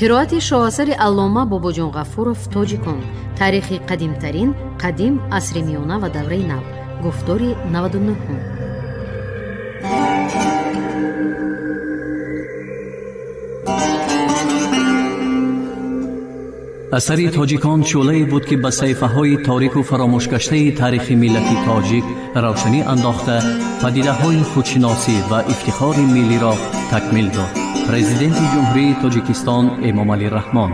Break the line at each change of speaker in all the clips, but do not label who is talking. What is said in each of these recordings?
Қироати шоҳасари аллома Бобоҷон Ғафуров «Тоҷикон. Таърихи қадимтарин, қадим, асри миёна ва давраи нав», гуфтори 99-ум.
Асари «Тоҷикон» шӯълае буд, ки ба саҳифаҳои торику фаромӯшгаштаи таърихи миллати тоҷик равшанӣ андохта, падидаҳои худшиносӣ ва ифтихори миллиро такмил дод. Президенти Ҷумҳурии Тоҷикистон Эмомалӣ Раҳмон.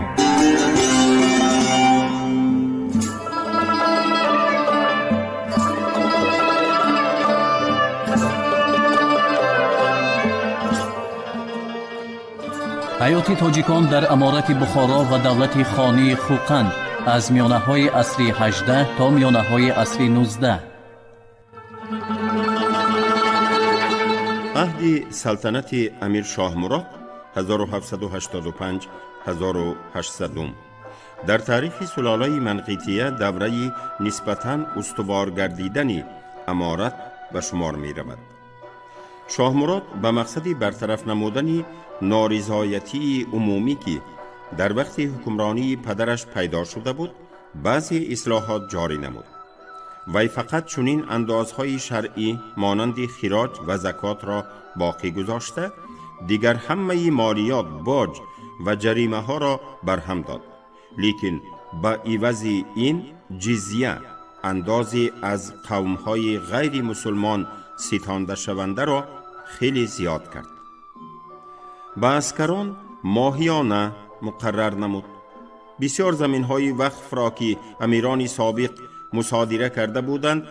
Ҳаёти тоҷикон дар аморати Бухоро ва давлати хонии Хӯқанд аз миёнаҳои асри 18 то миёнаҳои асри 19.
Аҳди салтанати Амир Шоҳмурод 1785-1800 дар таърихи сулолаи Манғития давраи нисбатан устувор гардидани аморат ба шумор меравад. Шоҳмурод ба мақсади бартараф намудани норизоятии умумӣ, ки дар вақти ҳукмронии падараш пайдо шуда буд, баъзе ислоҳот ҷорӣ намуд. Вай фақат чунин андозҳои шаръӣ монанди хироҷ ва закотро боқӣ гузошта, дигар ҳамаи молиёт, боҷ ва ҷаримаҳоро барҳам дод, лекин ба ивази ин ҷизя, андозе аз қавмҳои ғайри мусулмон ситондашавандаро хеле зиёд кард. Ба аскарон моҳиёна муқаррар намуд. Бисёр заминҳои вақфро, ки амирони собиқ мусодира карда буданд,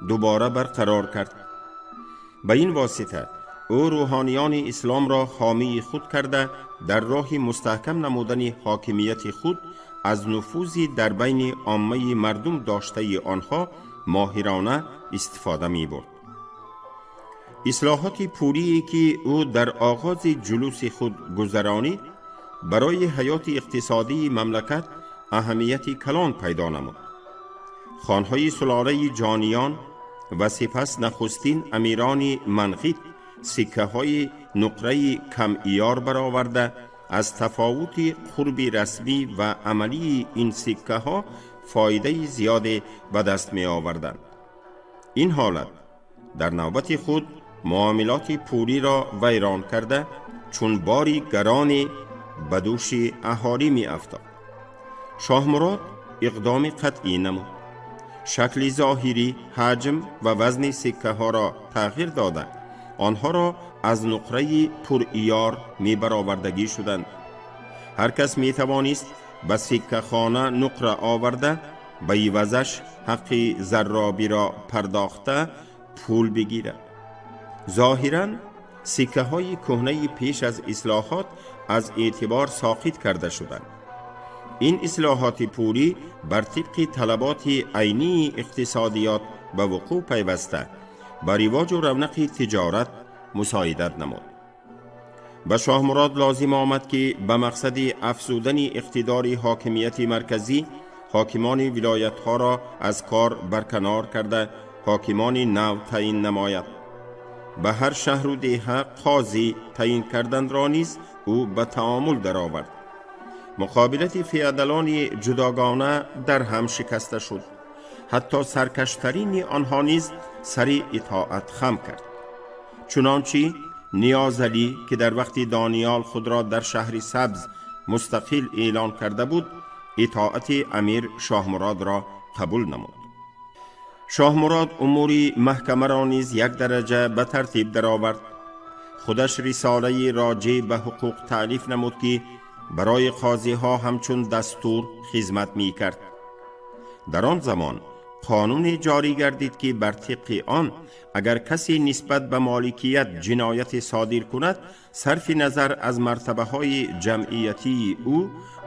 дубора барқарор кард. Ба ин восита ӯ рӯҳониёни исломро ҳомии худ карда, дар роҳи мустаҳкам намудани ҳокимияти худ аз нуфузи дар байни оммаи мардум доштаи онҳо моҳирона истифода мебурд. Ислоҳоти пулие, ки ӯ дар оғози ҷулуси худ гузаронид, барои ҳаёти иқтисодии мамлакат аҳамияти калон пайдо намуд. Хонҳои сулолаи Ҷониён ва сипас нахустин амирони Манғит сиккаҳои нуқраи камиёр бароварда, аз тафовути қурби расмӣ ва амалии ин сиккаҳо фоидаи зиёде ба даст меоварданд. Ин ҳолат дар навбати худ муомилоти пулиро вайрон карда, чун бори гароне ба дӯши аҳолӣ меафтод. Шоҳмурод иқдоми қатъӣ намуд. Шакли зоҳирӣ, ҳаҷм ва вазни сиккаҳоро тағйир дода, онҳоро аз нуқраи пуриёр мебаровардагӣ шуданд. Ҳар кас метавонист ба сиккахона нуқра оварда, ба ивазаш ҳаққи зарробиро пардохта пул бигирад. Зоҳиран сиккаҳои кӯҳнаи пеш аз ислоҳот аз эътибор соқит карда шуданд. Ин ислоҳоти пулӣ бар тибқи талаботи айнии иқтисодиёт ба вуқӯъ пайваста, ба ривоҷу равнақи тиҷорат мусоидат намуд. Ба Шоҳмурод лозим омад, ки ба мақсади афзудани иқтидори ҳокимияти марказӣ ҳокимони вилоятҳоро аз кор барканор карда, ҳокимони нав таъин намояд. Ба ҳар шаҳру деҳа қозӣ таъин карданро низ ӯ ба таомул даровард. Муқобилати феодалони ҷудогона дар ҳам шикаста шуд. Ҳатто саркаштарини онҳо низ сари итоат хам кард. Чунончи Ниёзалӣ, ки дар вақти Дониёл худро дар шаҳри Сабз мустақил эълон карда буд, итоати амир Шоҳмуродро қабул намуд. Шоҳмурод умури маҳкамаро низ як дараҷа ба тартиб даровард. Худаш рисолаи роҷеъ ба ҳуқуқ таълиф намуд, ки барои қозиҳо ҳамчун дастур хизмат мекард. Дар он замон қонуне ҷорӣ гардид, ки бар тибқи он агар касе нисбат ба моликият ҷинояте содир кунад, сарфи назар аз мартабаҳои ҷамъиятии ӯ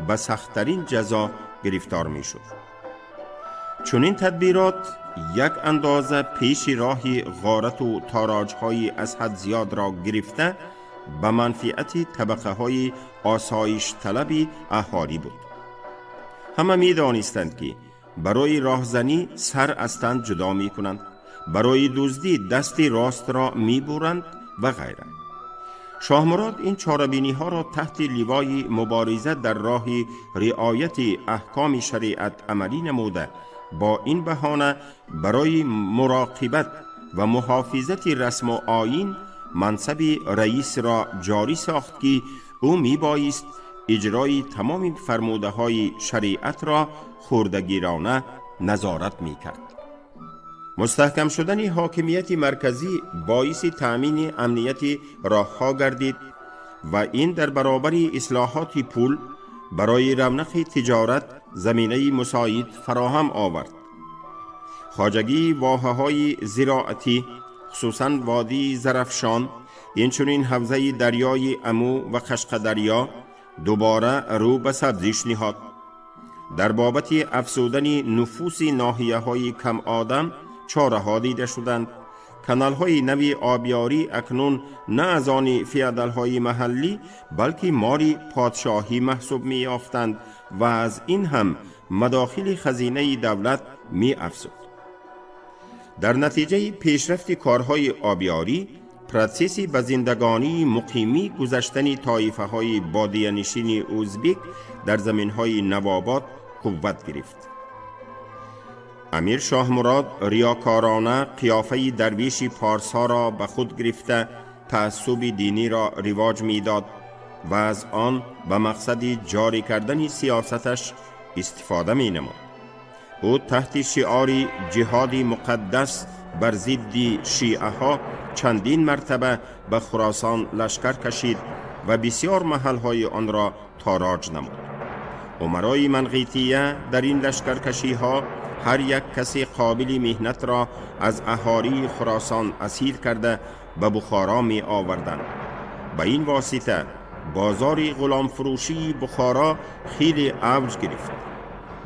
ба сахттарин ҷазо гирифтор мешуд. Чунин тадбирот як андоза пеши роҳи ғорату тороҷҳои аз ҳад зиёдро гирифта, ба манфиати табақаҳои осоишталаби аҳолӣ буд. Ҳама медонистанд, ки барои роҳзанӣ сар аз тан ҷудо мекунанд. барои дуздӣ дасти рост ро мебуранд ва ғайра. Шоҳмурод ин чорабиниҳоро таҳти ливои мубориза дар роҳи риояти аҳкоми шариат амалӣ намуда, бо ин баҳона барои муроқибат ва муҳофизати расму оин мансаби раисро ҷорӣ сохт, ки ӯ мебоист иҷрои тамоми фармудаҳои шариатро хурдагирона назорат мекард. Мустаҳкам шудани ҳокимияти марказӣ боиси таъмини амнияти роҳҳо гардид ва ин дар баробари ислоҳоти пул барои равнақи тиҷорат заминаи мусоид фароҳам овард. Хоҷагии воҳаҳои зироатӣ, хусусан водии Зарафшон, инчунин ҳавзаи дарёи Аму ва Қашқадарё дубора рӯ ба сабзиш ниҳод. Дар бобати афзудани нуфуси ноҳияҳои камодам чораҳо дида шуданд. Каналҳои нави обиёрӣ акнун на аз они феодалҳои маҳаллӣ, балки моли подшоҳӣ маҳсуб меёфтанд ва аз ин ҳам мадохили хазинаи давлат меафзуд. Дар натиҷаи пешрафти корҳои обиёрӣ, протсесси ба зиндагонии муқимӣ гузаштани тоифаҳои бодиянишини ӯзбек дар заминҳои навобод қувват гирифт. Амир Шоҳмурод риёкорона қиёфаи дарвеши парсҳоро ба худ гирифта, таассуби диниро ривоҷ медод ва аз он ба мақсади ҷорӣ кардани сиёсаташ истифода менамуд. Ӯ таҳти шиори ҷиҳоди муқаддас бар зидди шиаҳо чандин мартаба ба Хуросон лашкар кашид ва бисёр маҳалҳои онро тороҷ намуд. Умарои Манғития дар ин лашкаркашиҳо ҳар як каси қобили меҳнатро аз аҳолии Хуросон асир карда ба Бухоро меоварданд. Ба ин восита бозори ғуломфурӯшии Бухоро хеле авҷ гирифт.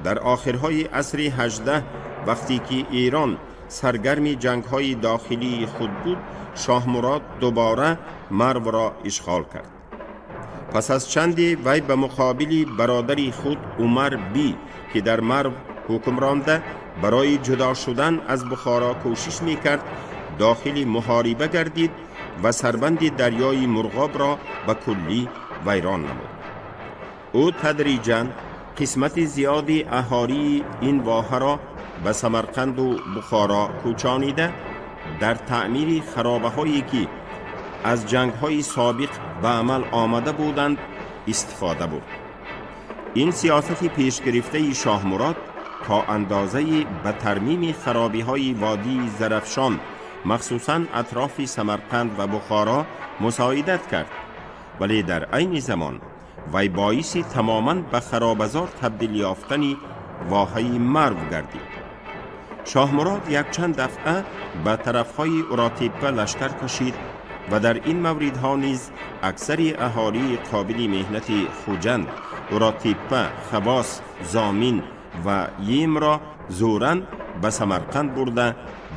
Дар охирҳои асри 18, вақте ки Эрон саргарми ҷангҳои дохилии худ буд, Шоҳмурод дубора Марвро ишғол кард. Пас аз чанде вай ба муқобили бародари худ Умар би, ки дар Марв ҳукм ронда, барои ҷудо шудан аз Бухоро кӯшиш мекард, дохили муҳориба гардид ва сарбанди дарёи Мурғобро ба куллӣ вайрон намуд. Ӯ тадриҷан қисмати зиёди аҳолии ин воҳаро ба Самарқанду Бухоро кӯчонида, дар таъмири харобаҳое ки аз ҷангҳои собиқ ба амал омада буданд истифода бурд. Ин сиёсати пешгирифтаи Шоҳмурод то андозаи ба тармими харобиҳои водии Зарафшон, махсусан атрофи Самарқанд ва Бухоро, мусоидат кард, вале дар айни замон вай боиси тамоман ба харобазор табдил ёфтани воҳаи Марв гардид. Шоҳмурод якчанд дафъа ба тарафҳои Уротеппа лашкар кашид ва дар ин мавридҳо низ аксари аҳолии қобили меҳнати Хуҷанд, Уротеппа, Хавос, Зомин ва Йемро зӯран ба Самарқанд бурда,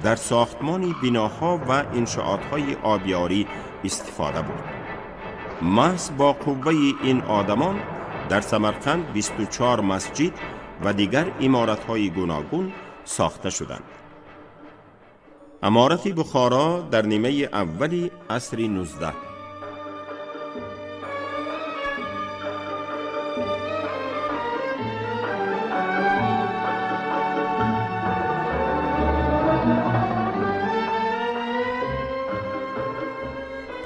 дар сохтмони биноҳо ва иншоотҳои обиёрӣ истифода бурд. Маҳз бо қувваи ин одамон дар Самарқанд 24 масҷид ва дигар иморатҳои гуногун сохта шуданд. Аморати Бухоро дар нимаи аввали асри 19.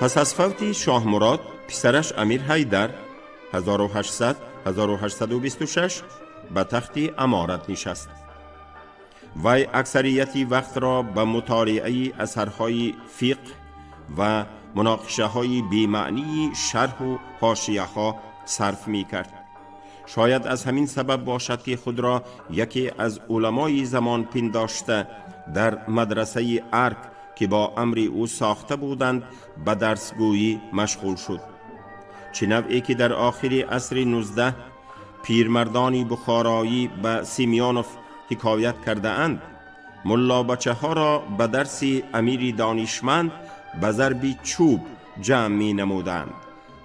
Пас аз фавти Шоҳмурод, писараш Амир Ҳайдар 1800-1826 ба тахти аморат нишаст. Вай аксарияти вақтро ба мутолиаи асарҳои фиқҳ ва муноқишаҳои бемаънии шарҳу ҳошияҳо сарф мекард. Шояд аз ҳамин сабаб бошад, ки худро яке аз уламои замон пиндошта, дар мадрасаи Арк, ки бо амри ӯ сохта буданд, ба дарсгӯӣ машғул шуд. Чӣ навъе ки дар охири асри 19 пирмардони бухороӣ ба Семёнов ҳикоят кардаанд, муллобачаҳоро ба дарси амири донишманд ба зарби чӯб ҷамъ менамуданд,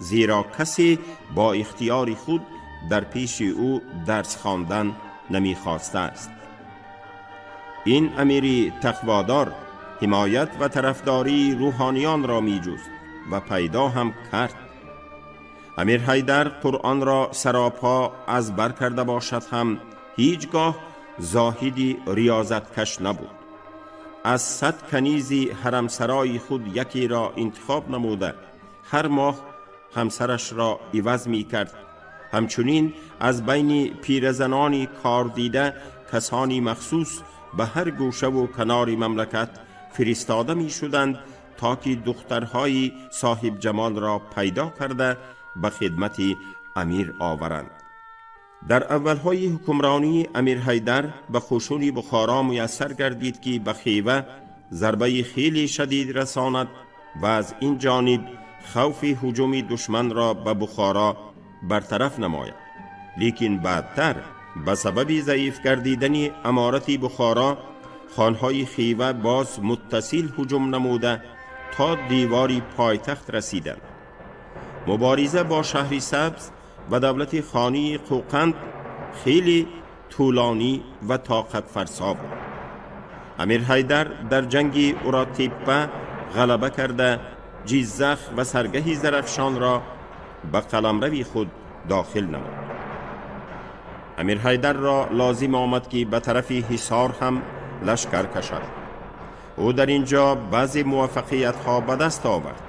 зеро касе бо ихтиёри худ дар пеши ӯ дарс хондан намехостааст. Ин амири тақводор ҳимоят ва тарафдории рӯҳониёнро меҷуст ва пайдо ҳам кард. Амир Ҳайдар Қуръонро саропо аз бар карда бошад ҳам, ҳеҷ гоҳ зоҳиди риёзаткаш набуд. Аз 100 канизи ҳарамсарои худ якеро интихоб намуда, ҳар моҳ ҳамсарашро иваз мекард. Ҳамчунин аз байни пиразанони кордида касони махсус ба ҳар гӯшаву канори мамлакат фиристода мешуданд, то ки духтарҳои соҳибҷамолро пайдо карда ба хидмати амир оваранд. Дар аввалҳои ҳукмронии Амир Ҳайдар ба қушуни Бухоро муяссар гардид, ки ба Хева зарбаи хеле шадид расонад ва аз ин ҷониб хавфи ҳуҷуми душманро ба Бухоро бартараф намояд. Лекин баъдтар ба сабаби заиф гардидани аморати Бухоро хонҳои Хева боз муттасил ҳуҷум намуда то девори пойтахт расиданд. Мубориза бо Шаҳри Сабз ва давлати хонии Қӯқанд хеле тӯлонӣ ва тоқатфарсо буд. Амир Ҳайдар дар ҷанги Уротеппа ғалаба карда, Ҷиззах ва саргаҳи Зарафшонро ба қаламрави худ дохил намуд. Амир Ҳайдарро лозим омад, ки ба тарафи Ҳисор ҳам лашкар кашад. Ӯ дар ин ҷо баъзе муваффақиятҳо ба даст овард.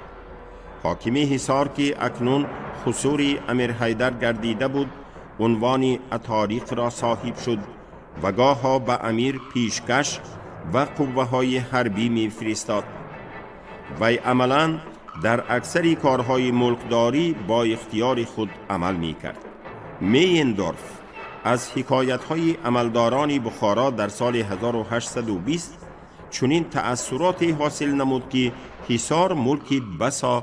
Ҳокими Ҳисор, ки акнун хусури Амир Ҳайдар гардида буд, унвони атариқро соҳиб шуд ва гоҳо ба амир пешкаш ва қувваҳои ҳарбӣ мефиристод. Вай амалан дар аксари корҳои мулкдорӣ бо ихтиёри худ амал мекард. Мейендорф аз ҳикоятҳои амалдорони Бухоро дар соли 1820 чунин таассуроте ҳосил намуд, ки Ҳисор мулки басо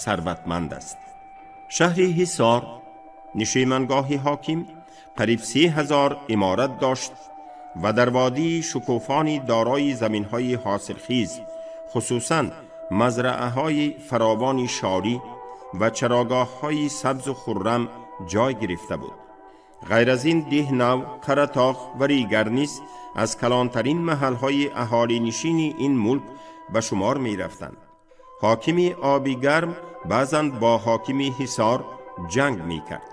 сарватманд аст. Шаҳри Ҳисор, нишемангоҳи ҳоким, қариб 3000 иморат дошт ва дар водии шукуфони дорои заминҳои ҳосилхез, хусусан мазраъаҳои фаровони шорӣ ва чарогоҳҳои сабзу хуррам ҷой гирифта буд. Ғайр аз ин, Деҳнав, Қаратоғ ва Ригар низ аз калонтарин маҳалҳои аҳолинишини ин мулк ба шумор мерафтанд. Ҳокими Оби Гарм баъзан бо ҳокими Ҳисор ҷанг мекард.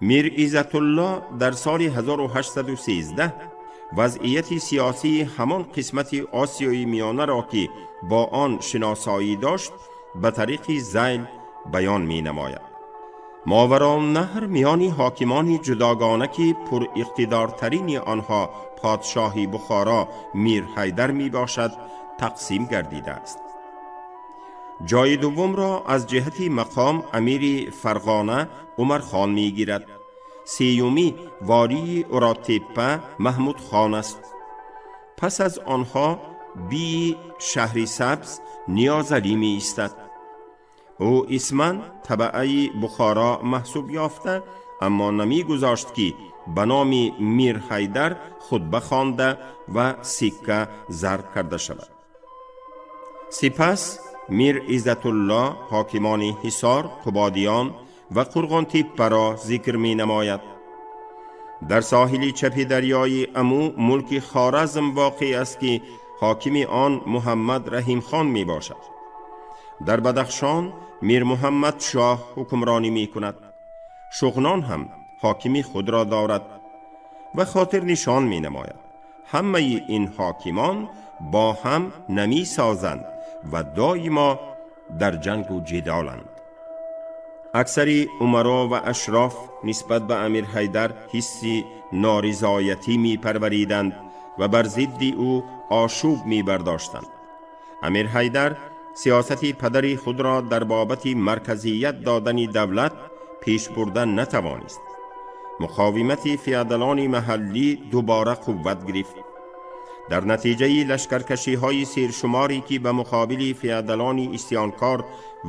Мир Иззатулло дар соли 1813 вазъияти сиёсии ҳамон қисмати Осиёи Миёнаро, ки бо он шиносоӣ дошт, ба тариқи зайл баён менамояд. Мовароуннаҳр миёни ҳокимони ҷудогона, ки пуриқтидортарини онҳо подшоҳи Бухоро Мир Ҳайдар мебошад, тақсим гардидааст. Ҷои дуввумро аз ҷиҳати мақом амири Фарғона Умархон мегирад. Сеюмӣ вории Уротеппа Маҳмуд хон аст. Пас аз онҳо бии Шаҳри Сабз Ниёзалӣ меистад. Ӯ исман табаъаи Бухоро маҳсуб ёфта, аммо намегузошт, ки ба номи Мир Ҳайдар хутба хонда ва сикка зарб карда шавад. Сипас Мир Иззатулло ҳокимони Ҳисор, Қубодиён ва Қурғонтеппаро зикр менамояд. Дар соҳили чапи дарёи Аму мулки Хоразм воқеъ аст, ки ҳокими он Муҳаммад Раҳимхон мебошад. Дар Бадахшон Мир Муҳаммад Шоҳ ҳукмронӣ мекунад. Шуғнон ҳам ҳокими худро дорад ва хотирнишон менамояд: ҳамаи ин ҳокимон бо ҳам намесозанд ва доимо дар ҷангу ҷидоланд. Аксари умаро ва ашроф нисбат ба Амир Ҳайдар ҳисси норизоятӣ мепарвариданд ва бар зидди ӯ ошӯб мебардоштанд. Амир Ҳайдар сиёсати падари худро дар бобати марказият додани давлат пеш бурда натавонист. Муқовимати феодалони маҳаллӣ дубора қувват гирифт. Дар натиҷаи лашкаркашиҳои сершуморе, ки ба муқобили феодалони исьёнкор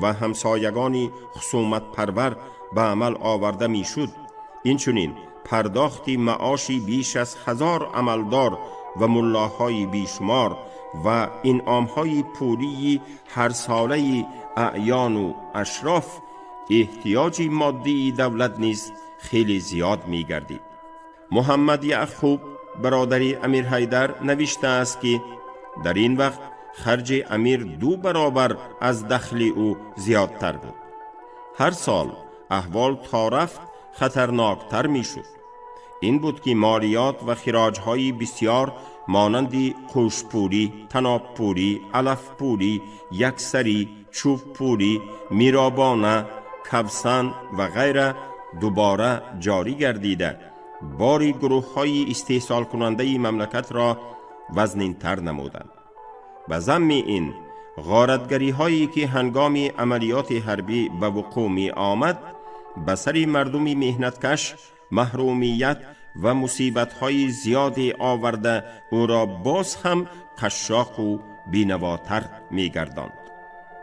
ва ҳамсоягони хусуматпарвар ба амал оварда мешуд, инчунин пардохти маоши беш аз 1000 амалдор ва муллоҳои бешумор ва инъомҳои пулии ҳарсолаи аъёну ашроф, эҳтиёҷи моддии давлат низ хеле зиёд мегардид. Муҳаммад Яъқуб, бародари Амир Ҳайдар, навиштааст, ки дар ин вақт харҷи амир 2 баробар аз дахли ӯ зиёдтар буд. Ҳар сол аҳвол то рафт хатарноктар мешуд. Ин буд ки молиёт ва хироҷҳои бисёр монанди қӯшпулӣ, танобпулӣ, алафпулӣ, яксарӣ, чӯбпулӣ, миробона, кавсан ва ғайра дубора ҷорӣ гардида, бори гурӯҳҳои истеҳсолкунандаи мамлакатро вазнинтар намуданд. Ба замми ин ғоратгариҳое ки ҳангоми амалиёти ҳарбӣ ба вуқӯъ меомад, ба сари мардуми меҳнаткаш маҳрумият ва мусибатҳои зиёде оварда, ӯро боз ҳам қашшоқу бенавотар мегардонд.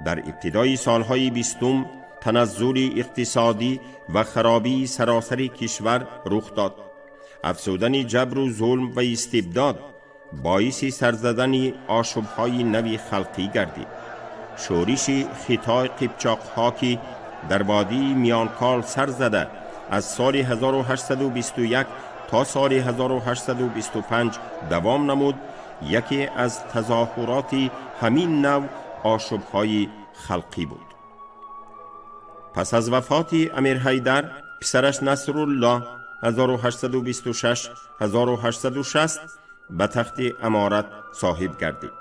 Дар ибтидои солҳои 20 таназзули иқтисодӣ ва харобии саросари кишвар рух дод. Афзудани ҷабру зулм ва истибдод боиси сарзадани ошӯбҳои нави халқӣ гардид. Шӯриши хитой қипчоқҳо ки дар водии Миёнкол сар зада, аз соли 1821 то соли 1825 давом намуд, яке аз тазоҳуроти ҳамин нав ошӯбҳои халқӣ буд. Пас аз вафоти Амир Ҳайдар, писараш Насруллоҳ 1826-1860 ба тахти аморат соҳиб гардид.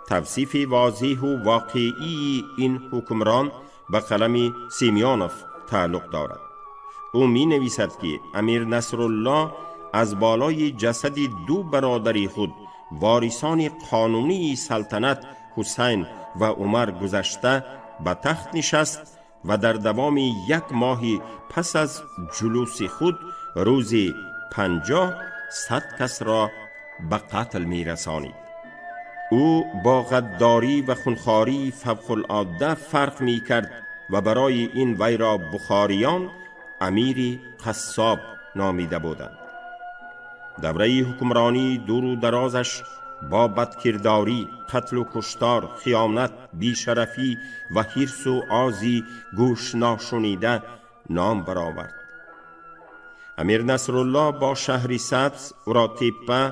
Тавсифи возеҳу воқеии ин ҳукмрон ба қалами Семёнов тааллуқ дорад. Ӯ ми нависад ки Амир Насруллоҳ аз болои ҷасади 2 бародари худ, ворисони қонунии салтанат Ҳусайн ва Умар гузашта, ба тахт нишаст ва дар давоми 1 моҳи пас аз ҷулуси худ рӯзи 50-100 касро ба қатл мерасонид. Ӯ бо ғаддорӣ ва хунхории фавқулодда фарқ мекард ва барои ин вайро бухориён амири қассоб номида буданд. Давраи ҳукмронии дуру дарозаш бо бадкирдорӣ, қатлу куштор, хиёнат, бешарафӣ ва ҳирсу ози гӯшношунида ном баровард. Амир Насруллоҳ бо шаҳри Сабз, Уротеппа,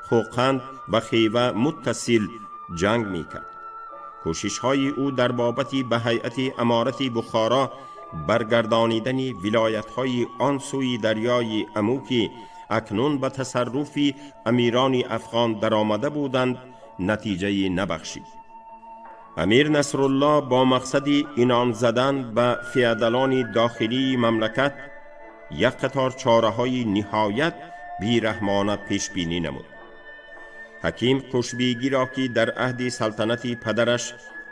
Хӯқанд ва Хева муттасил ҷанг мекард. Кӯшишҳои ӯ дар бобати ба ҳайати аморати Бухоро баргардонидани вилоятҳои он сӯи дарёи Аму ки акнун ба тасарруфи амирони афғон даромада буданд, натиҷае набахшид. Амир Насруллоҳ бо мақсади инон задан ба феодалони дохилии мамлакат як қатор чораҳои ниҳоят бераҳмона пешбинӣ намуд. Ҳаким Қӯшбегиро ки дар аҳди салтанати падараш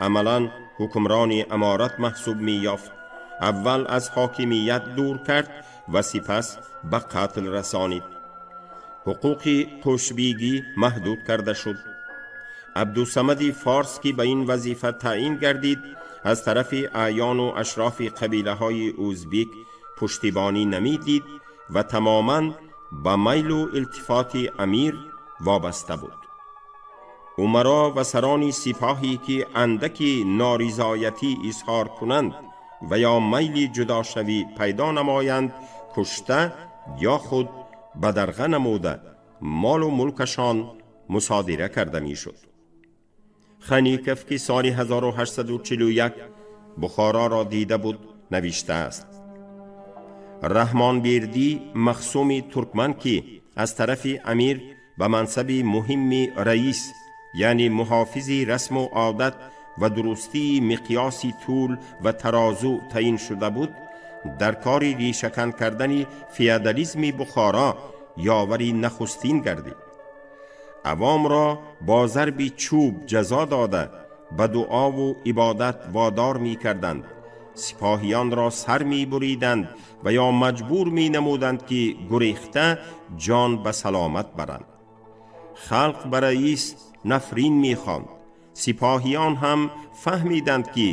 амалан ҳукмрони аморат маҳсуб меёфт, аввал аз ҳокимият дур кард ва сипас ба қатл расонид. Ҳуқуқи Қӯшбегӣ маҳдуд карда шуд. Абдусамади форс ки ба ин вазифа таъин гардид, аз тарафи аъёну ашрофи қабилаҳои ӯзбек пуштибонӣ намедид ва тамоман ба майлу илтифоти амир вобаста буд. Умаро ва сарони сипоҳе ки андаки норизоятӣ изҳор кунанд ва ё майли ҷудошавӣ пайдо намоянд, кушта ё худ бадарға намуда, молу мулкашон мусодира карда мешуд. Хаников ки соли 1841 Бухороро дида буд, навиштааст: Раҳмонбердӣ махсуми туркман ки аз тарафи амир ба мансаби муҳимми раис, яъне муҳофизи расму одат ва дурустии миқёси тӯл ва тарозу таъин шуда буд, дар кори решакан кардани феодализми Бухоро ёвари нахустин гардид. Авомро бо зарби чӯб ҷазо дода, ба дуову ибодат водор мекарданд, сипоҳиёнро сар мебуриданд ва ё маҷбур менамуданд ки гурехта ҷон ба саломат баранд. Халқ ба раис нафрин мехонд. Сипоҳиён ҳам фаҳмиданд ки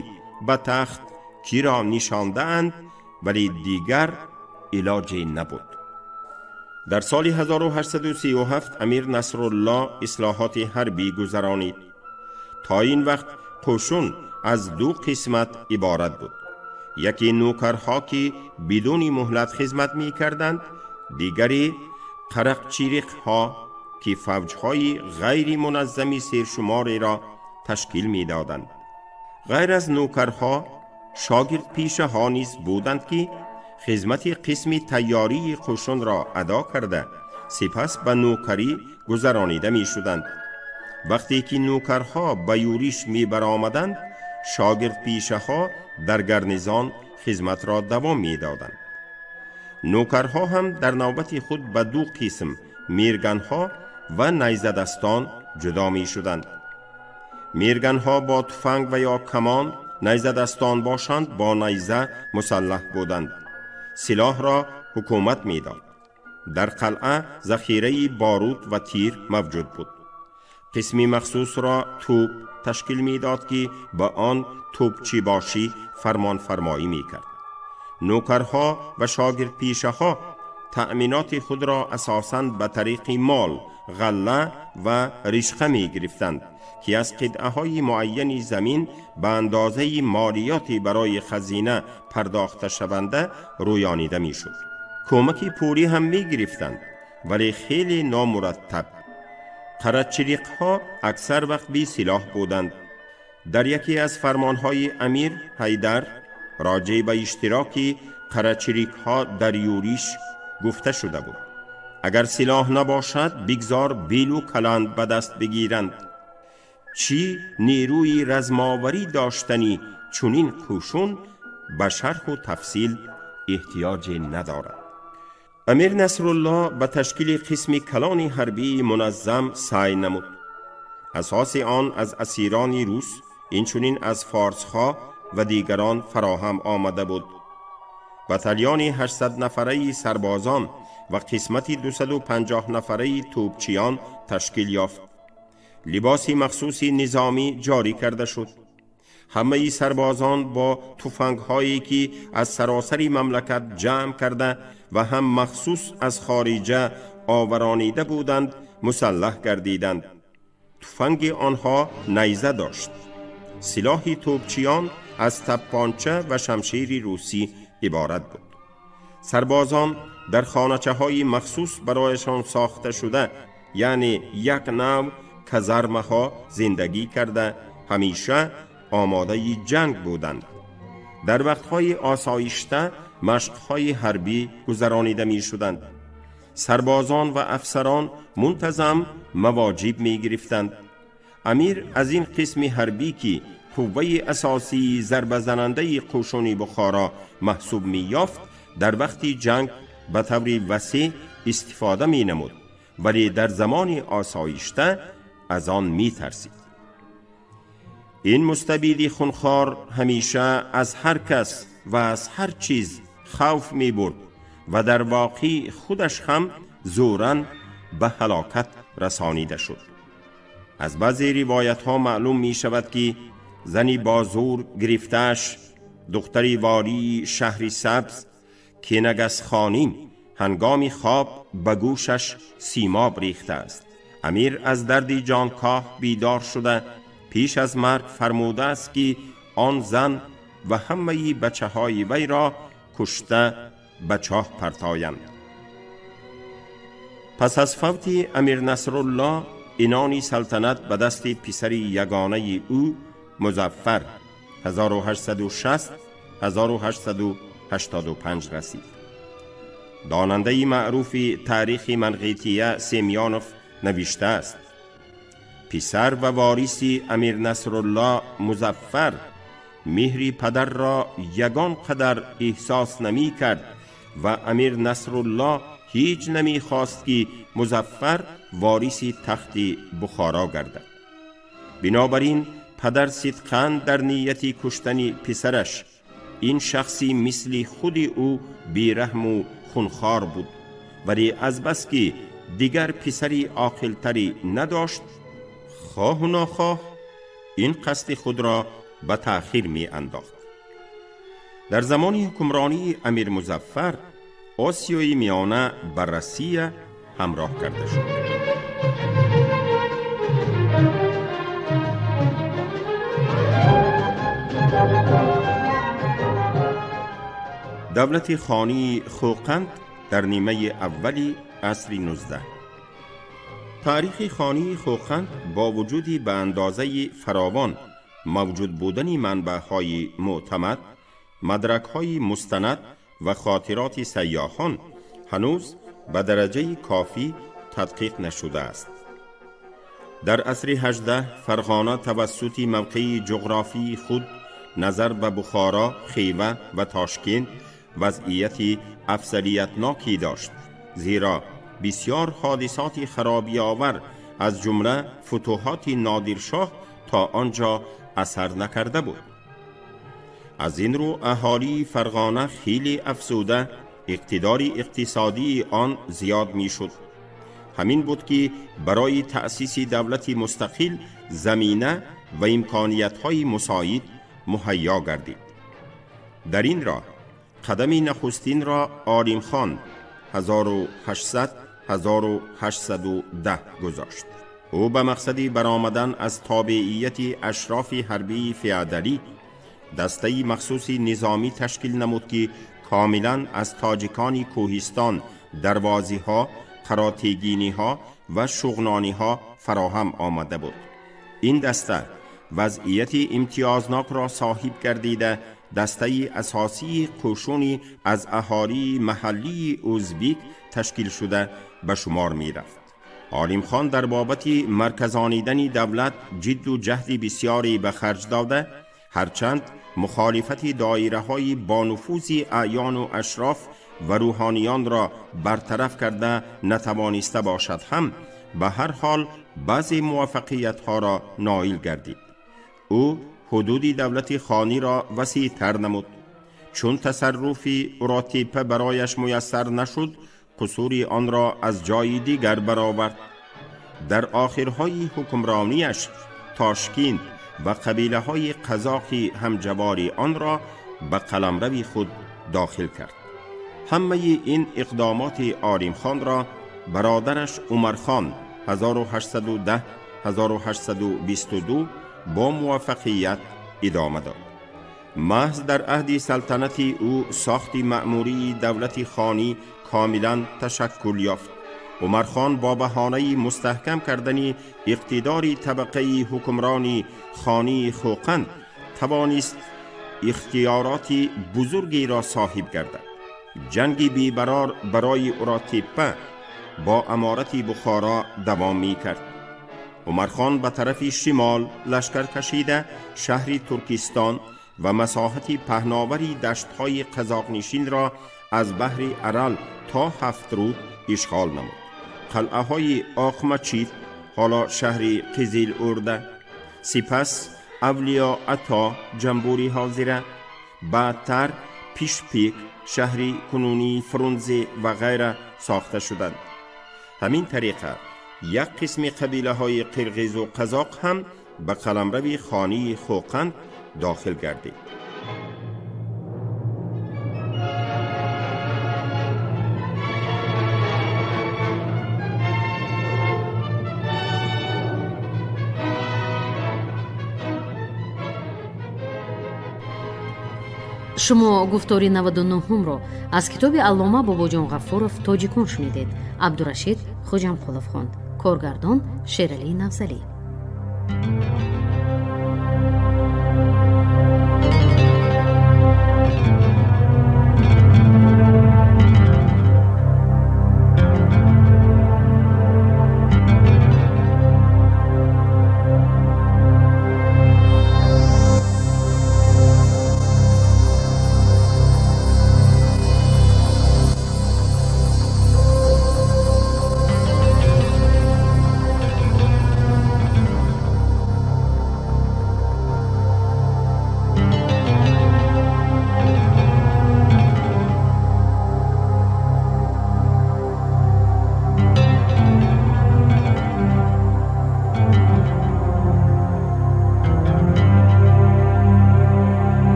ба тахт киро нишондаанд, вале дигар илоҷе набуд. Дар соли 1837 Амир Насруллоҳ ислоҳоти ҳарбӣ гузаронид. То ин вақт қӯшун аз 2 қисмат иборат буд: яке нӯкарҳо ки бидуни муҳлат хизмат мекарданд, дигаре қарақчириқҳо ки фавҷҳои ғайримуназзами сершумореро ташкил медоданд. Ғайр аз нӯкарҳо, шогирдпишаҳо низ буданд, ки хизмати қисми тайёрии қӯшунро адо карда, сипас ба нӯкарӣ гузаронида мешуданд. Вақте ки нӯкарҳо ба юриш мебаромаданд, шогирдпишаҳо дар гарнизон хизматро давом медоданд. Нӯкарҳо ҳам дар навбати худ ба ду қисм мирганҳо ва найзадастон ҷудо мешуданд. Мирганҳо бо туфанг ва ё камон, найзадастон бошанд бо найза мусаллаҳ буданд. Силоҳро ҳукумат медод. Дар қалъа захираи боруд ва тир мавҷуд буд. Қисми махсусро тӯб ташкил медод, ки ба он тӯбчибошӣ фармонфармоӣ мекард. Нӯкарҳо ва шогирдпишаҳо таъминоти худро асосан ба тариқи мол, ғалла ва ришқа мегирифтанд, ки аз қитъаҳои муайяни замин ба андозаи молиёти барои хазина пардохташаванда рӯёнида мешуд. Кӯмаки пулӣ ҳам мегирифтанд, вале хеле номураттаб. Қарачириқҳо аксар вақт бесилоҳ буданд. Дар яке аз фармонҳои амир Ҳайдар роҷеъ ба иштироки қарачирикҳо дар юриш гуфта шуда буд: агар силоҳ набошад, бигзор белу каланд ба даст бигиранд. Чӣ нерӯи размоварӣ доштани чунин қӯшун ба шарҳу тафсил эҳтиёҷе надорад. Амир Насруллоҳ ба ташкили қисми калони ҳарбии муназзам саъй намуд. Асоси он аз асирони рус, инчунин аз форсҳо ва дигарон фароҳам омада буд. Батальони 800 нафараи сарбозон ва қисмати 250 нафараи тӯбчиён ташкил ёфт. Либоси махсуси низомӣ ҷорӣ карда шуд. Ҳамаи сарбозон бо туфангҳое, ки аз саросари мамлакат ҷамъ карда ва ҳам махсус аз хориҷа оваронида буданд, мусаллаҳ гардиданд. Туфанги онҳо найза дошт. Силоҳи тӯбчиён аз таппонча ва шамшери русӣ иборат буд. Сарбозон дар хоначаҳои махсус барояшон сохта шуда, яъне як нав казармаҳо зиндагӣ карда, ҳамеша омодаи ҷанг буданд. Дар вақтҳои осоишта машқҳои ҳарбӣ гузаронида мешуданд. Сарбозон ва афсарон мунтазам мавоҷиб мегирифтанд. Амир аз ин қисми ҳарбӣ, ки қувваи асосии зарбазанандаи қӯшуни Бухоро маҳсуб меёфт, дар вақти ҷанг ба таври васеъ истифода менамуд, вале дар замони осоишта аз он метарсид. Ин мустабиди хунхор ҳамеша аз ҳар кас ва аз ҳар чиз хавф мебурд ва дар воқеъ худаш ҳам зӯран ба ҳалокат расонида шуд. Аз баъзе ривоятҳо маълум мешавад, ки зани бо зӯр гирифтааш, духтари вории шаҳри Сабз Кенагасхоним, ҳангоми хоб ба гӯшаш симоб рехтааст. Амир аз дарди ҷонкоҳ бедор шуда, пеш аз марг фармудааст, ки он зан ва ҳамаи бачаҳои вайро кушта ба чоҳ партоянд. Пас аз фавти Амир Насруллоҳ инони салтанат ба дасти писари ягонаи ӯ Музаффар 1860 1885 расид. Донандаи маъруфи таърихи Манғития Семёнов навиштааст: писар ва вориси Амир Насруллоҳ Музаффар меҳри падарро ягон қадар эҳсос намекард ва Амир Насруллоҳ ҳеҷ намехост, ки Музаффар вориси тахти Бухоро гардад. Бинобар ин падар сидқан дар нияти куштани писараш ин шахси мисли худи ӯ бераҳму хунхор буд, вале азбаски дигар писари оқилтарӣ надошт, хоҳу нохоҳ ин қасди худро ба таъхир меандохт. Дар замони ҳукмронии Амир Музаффар Осиёи Миёна ба Россия ҳамроҳ карда шуд. Давлати хонии Хӯқанд дар нимаи аввали асри 19. Таърихи хонии Хӯқанд бо вуҷуди ба андозаи фаровон мавҷуд будани манбаъҳои мӯътамад, мадракҳои мустанад ва хотироти сайёҳон ҳанӯз ба дараҷаи кофӣ тадқиқ нашудааст. Дар асри 18 Фарғона тавассути мавқеи ҷуғрофии худ назар ба Бухоро, Хева ва Тошкент вазъияти афзалиятнокӣ дошт, зеро бисёр ҳодисоти харобиовар аз ҷумла футуҳоти Нодиршоҳ то он ҷо асар накарда буд. Аз ин рӯ аҳолии Фарғона хеле афзуда, иқтидори иқтисодии он зиёд мешуд. Ҳамин буд ки барои таъсиси давлати мустақил замина ва имкониятҳои мусоид муҳайё гардид. Дар ин роҳ қадами нахустинро Олимхон 1800-1810 гузошт. Ӯ ба мақсади баромадан аз тобеияти ашрофи ҳарбии феодалӣ дастаи махсуси низомӣ ташкил намуд, ки комилан аз тоҷикони кӯҳистон, дарвозиҳо, қаротегиниҳо ва шуғнониҳо фароҳам омада буд. Ин даста вазъияти имтиёзнокро соҳиб гардида, дастаи асосии қӯшуни аз аҳолии маҳаллии ӯзбек ташкилшуда ба шумор мерафт. Олимхон дар бобати марказонидани давлат ҷидду ҷаҳди бисёре ба харҷ дода, ҳарчанд мухолифати доираҳои бонуфузи аъёну ашроф ва рӯҳониёнро бартараф карда натавониста бошад ҳам, ба ҳар ҳол баъзе муваффақиятҳоро ноил гардид. Ӯ ҳудуди давлати хониро васеътар намуд. Чун тасарруфи Уротепа барояш муяссар нашуд, қусури онро аз ҷои дигар баровард. Дар охирҳои ҳукмронияш Тошкент ва қабилаҳои қазоқи ҳамҷавори онро ба қаламрави худ дохил кард. Ҳамаи ин иқдомоти Олимхонро бародараш Умархон 1810-1822 бо муваффақият идома дод. Маҳз дар аҳди салтанати ӯ сохти маъмурии давлати хонӣ комилан ташаккул ёфт. Умархон бо баҳонаи мустаҳкам кардани иқтидори табақаи ҳукмрони хонии Хӯқанд тавонист ихтиёроти бузургеро соҳиб гардад. Ҷанги бебарор барои Уротепа бо аморати Бухоро давом мекард. Умархон ба тарафи шимол лашкар кашида, шаҳри Туркистон ва масоҳати паҳновари даштҳои қазоқнишинро аз баҳри Арал то Ҳафтруд ишғол намуд. Қалъаҳои Оқмачит, ҳоло шаҳри Қизил Урда, сипас Авлиё Ато, ҷамбури ҳозира, баъдтар Пишпек, шаҳри кунунии Фрунзе ва ғайра сохта шуданд. Ҳамин тариқа як қисми қабилаҳои қирғизу қазоқ ҳам ба қаламрави хонии Хӯқанд дохил гардид.
Шумо гуфтори 99-ҳумро аз китоби аллома Бобоҷон Ғафуров «Тоҷикон» шунидед. Абдурашид Хоҷамқулов хонд. Коргардон Шералӣ Навзалӣ.